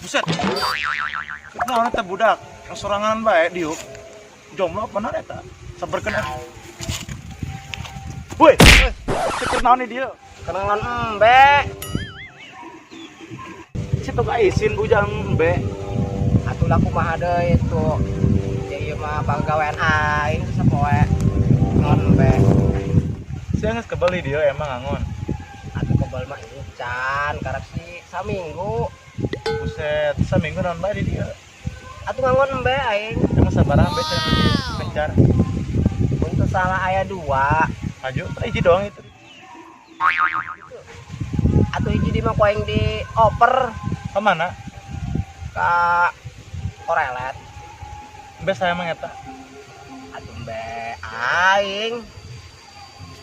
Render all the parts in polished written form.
Buset. Naon eta budak? Yang sorangan bae diuk. Jomblo apa bener eta? Sabarkeun ah. Woi, seker naon dia? Kenangan embe. Situ ka isin bujang embe. Atuh lah kumaha deui itu. Ya ieu mah pagawean aing sapoe. Ngon embe. Sia geus kebeli dia emang ngangon. Atuh kebel mah can karek si saminggu. Buset, saminggu naon bae di dia? Atuh ngangon embe aing. Emang sabaraha embe teh kencar? Untuk salah aya dua. Maju, hiji doang itu. Atuh hiji di mah ku aing dioper. Kemana? Ka korelet. Embe saya emang eta. Atuh embe aing.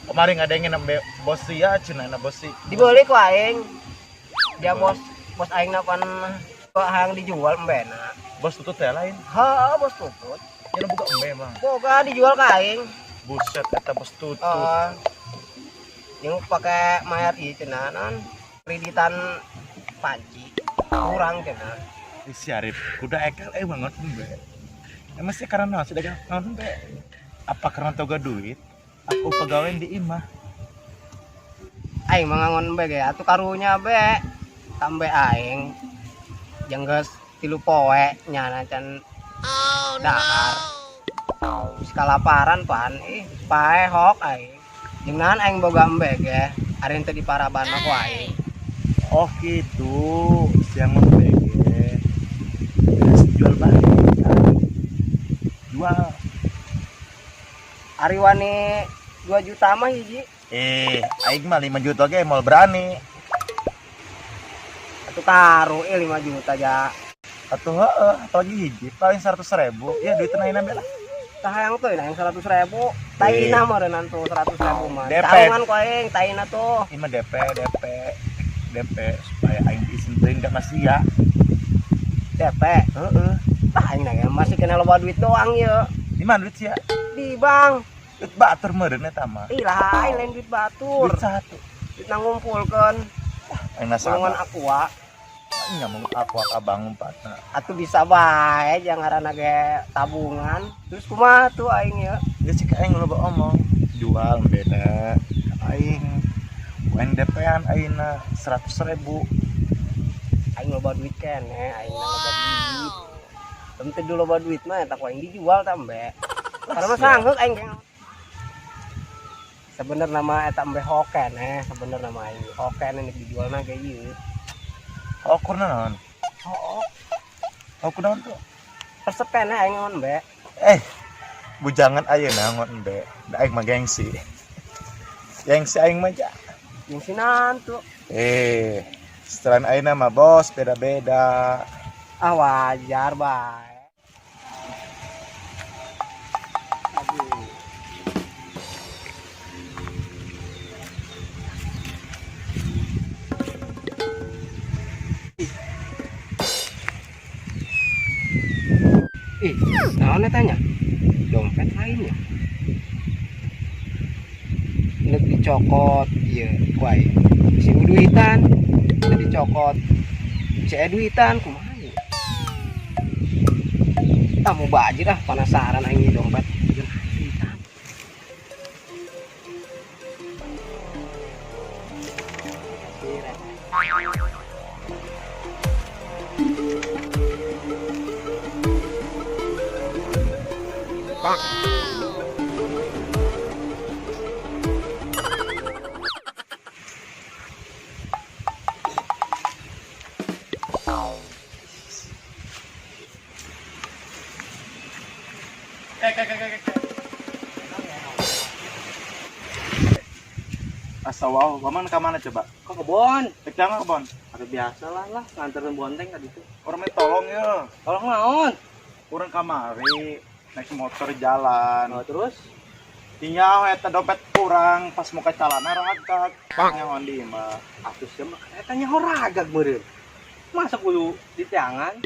Kemarin ngadengin embe bos sia cenah na bos si. Dibeli ku aing. Dia bos bos aing napan hayang dijual embena. Bos tutut ya lain. Heeh, bos tutut. Ya buka embe emang. Boga dijual ka aing. Buset eta bos tutut. Heeh. Yang pakai mayar ieu cenah non kreditan panci. Kurang cenah. Si Arif kuda ekel banget embe. Emang sih karena naon sih dagang naon embe? Apa karena toga duit? Aku pegawai di imah. Aing mah ngangon embe ge atuh karunya be. Tambe aing. Jeung geus 3 poe nyana can dahar. Geus kalaparan pan ih pae hok aing. Jeung naon aing boga embe ge ari teu diparaban mah ku aing. Oh gitu, siang embe ge. Beres jual bae. Jual. Ari wani 2 juta mah hiji. Aing mah 5 juta ge moal berani. Atuh karu 5 juta ja. Atuh heeh, apalagi hiji paling 100.000. Ya duitna ayeuna be lah. Tah hayang tuh hayang 100.000. Taina mah reunan tuh 100.000 mah. DP. Tarungan ku aing taina tuh. Ini mah DP, DP. DP supaya aing diizin teuing enggak masih ya. DP. Heeh. Tah aing na masih kena loba duit doang ye. Di mana duit sia? Di bank. Duit batur meureun eta mah. Ih lah, aing lain duit batur. Duit satu. Duit ngumpulkeun. Aing nasabah. Mulungan aqua. Aing nggak mau aqua ka bank ngumpatna. Atuh bisa bae jangan ngaranna ge tabungan. Terus kumaha tuh aing ye? Geus cek aing loba omong. Jual beda. Aing aing DP-an aingna 100.000. Aing loba duit keneh, aing loba duit. Teu dulu loba duit mah eta ku aing dijual tah embe. Karena mah sanggeuk aing ge. Sebenarnya mah eta embe hoken sebenarnya mah aing hoken ini dijualna ge ieu. Hokur naon? Hook. Hokur naon tuh? Resep keneh aing ngon embe. Bujangan ayeuna ngon embe. Da aing mah gengsi. Gengsi aing mah ja. Gengsi naon tuh? Setelan ayeuna mah bos beda-beda. Ah wajar bae. Aduh. Ih, naon eta nya? Dompet lainnya. Nek dicokot ieu ku aing. Si duitan, nek dicokot. Si duitan kumaha ieu? Tah mau bajir ah penasaran aing ieu dompet. Duitan. Bang. Asa wow, paman ka mana coba? Ke kebon. Rek ka kebon. Ada biasa lah lah nganterin bonteng tadi tuh. Urang mah tolong ya. Tolong naon? Urang kamari naik motor jalan. Oh, terus tinggal eta dompet kurang pas muka calana ragag. Nyaho di mah. Atuh sia mah eta nyaho ragag meureun. Masa kudu di tiangan?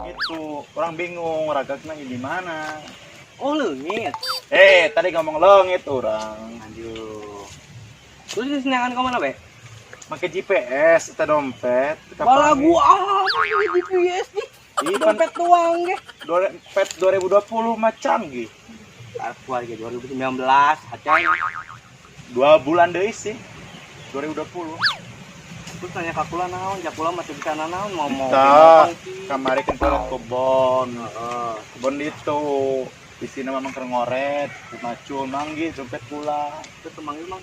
Itu orang bingung ragagna di mana. Oh, leungit. Tadi ngomong leungit urang. Aduh. Terus di neangan ka mana be? Make GPS eta dompet. Bala gua ah, GPS nih. Iya, dompet doang ge. Dompet 2020 mah canggih. Aku lagi 2019, aceng. 2 bulan deui sih. 2020. Terus nanya ka kula naon, ja kula masih bisa naon ngomong. Tah, kamari kan kula kebon. Heeh. Kebon itu. Di sini memang keur ngoret, macul manggih dompet kula. Terus manggil mang.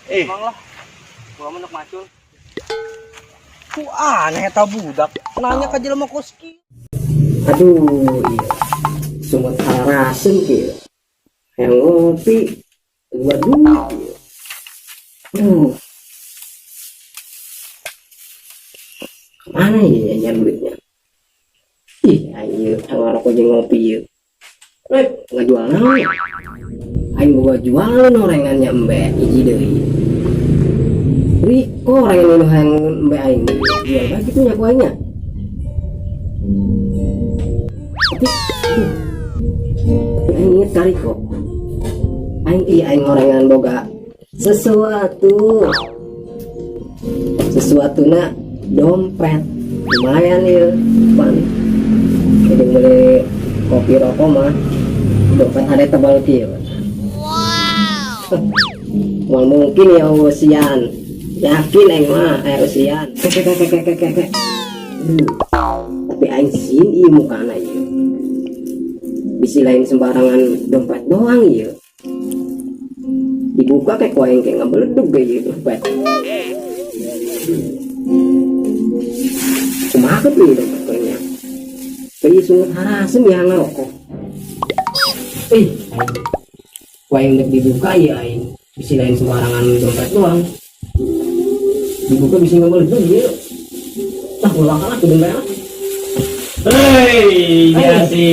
Mang lah. Kula mah macul. Ku aneh eta budak nanya ka jelema koski. Aduh, iya. Sumut harasen kieu. Hayang ngopi, buat duit ieu. Aduh. Kemana ya nyari duitnya? Ih, ayo ngarokok jeung ngopi ieu. Rek, ngajual naon? Aing boga jualan orengannya embe hiji deui. Riko orengan nu hayang embe aing. Jual bae kitu nya ku aingnya. Tapi aing inget ka Riko. Aing iya aing orengan boga sesuatu. Sesuatuna dompet. Lumayan ieu, pan. Jadi beli kopi rokok mah dompet ada tebal kieu. Wow. Moal mungkin ya usian. Yakin aing mah aya usian. Kek. Tapi aing sieun ieu mukana ieu. Bisi lain sembarangan dompet doang ieu. Dibuka kayak ku aing kayak ngabeledug ge ieu dompet. Kumaha tuh ieu dompet ku aingnya? Ieu sungut harasem ya ngarokok. Aing. Ku aing dek dibuka ya aing. Bisi lain sembarangan dompet doang. Dibuka bisi ngabeledug ieu. Lah ulah kalah kudu bae lah. Hei, Jasi.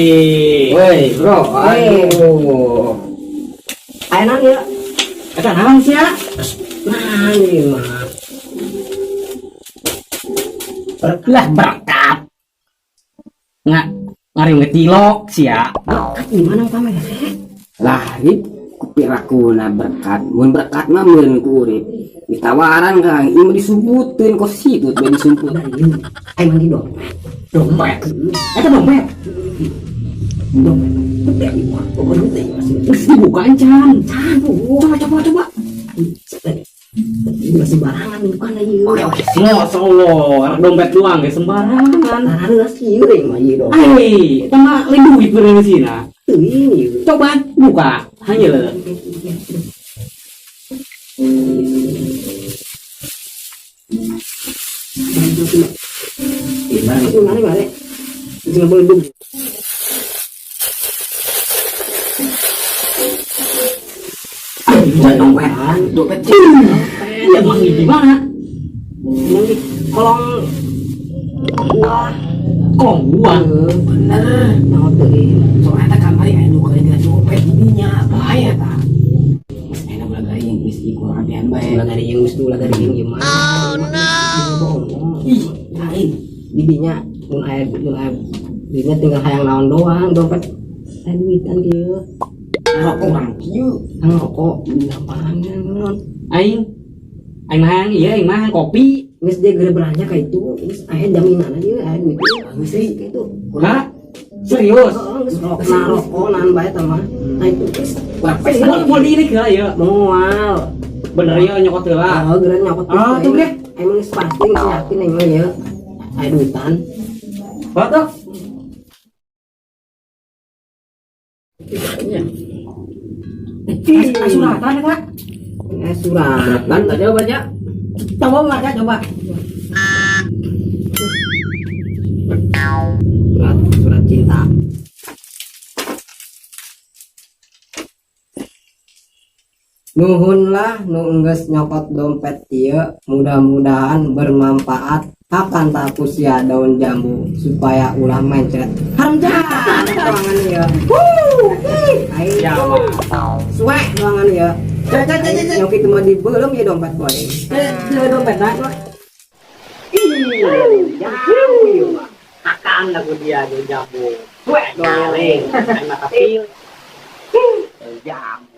Woi, bro. Aduh. Ayo nang ya. Eta naon sia? Nah, ini mah. Lah berkat. Nggak ngari ngetilok sia. Berkat gimana pamer? Lah, rip kupirakuna berkat. Mun berkat mah meureun ku urip. Ditawaran Kang, ieu mah disumputeun kos situ bae disumput. Ayo mandi dompet. Dompet. Eta dompet. Dompet. Gede mah. Pokoknya gede masih. Geus dibuka encan. Can, Coba coba. Ini masih sembarangan bukan ieu. Oke, Masya Allah, anak dompet doang ya sembarangan. Nah, geus kieu deui mah ieu dompet. Hei, eta mah lain duit beureuh sina. Teuing ieu. Coba buka, hanya leuh. Gimana, gimana? Jangan boleh dulu. Dompet, dompet. Iya, emang di mana? Emang di kolong gua. Kolong gua? Bener. Nah, teuing. Soalnya kamari aya nu kali dina copet dinya, bahaya ta. Geus enak ulah garing, geus ieu rapian bae. Ulah garing, geus ulah garing ieu mah. Oh no. Ih, lain. Didinya mun aya didinya tinggal hayang naon doang, dompet aya duitan kieu. Rokok urang kieu. Ngerokok lapangan naon. Aing aing mah hayang ieu, aing mah hayang kopi. Geus dia geura belanja ka itu, geus aya jaminan aja aya duit. Geus sih ka itu. Hah? Serius? Heeh, geus rokok rokok naon bae tah mah. Nah itu geus. Moal di ini heula ieu. Moal. Bener ieu nyokot heula. Oh, geura nyokot. Ah, tuh ge. Emang geus pasti geus yakin aing mah ieu. Aya duitan. Batok. Suratan ya, Kak? Suratan. Coba baca. Coba baca, coba. Surat cinta. Nuhun lah nu enggeus nyokot dompet ieu, mudah-mudahan bermanfaat. Akan tak sia daun jambu supaya ulah mencret. Haram jahat doangan ieu. Wuh, ih, aing Ya, mah. suek doangan ieu. Aing nyok itu mah dibeuleum ieu dompet boy. Ieu dompet nah. Ih, jambu ieu mah. Akan lagu dia daun jambu. Suek doang aing mah kapil. Daun jambu.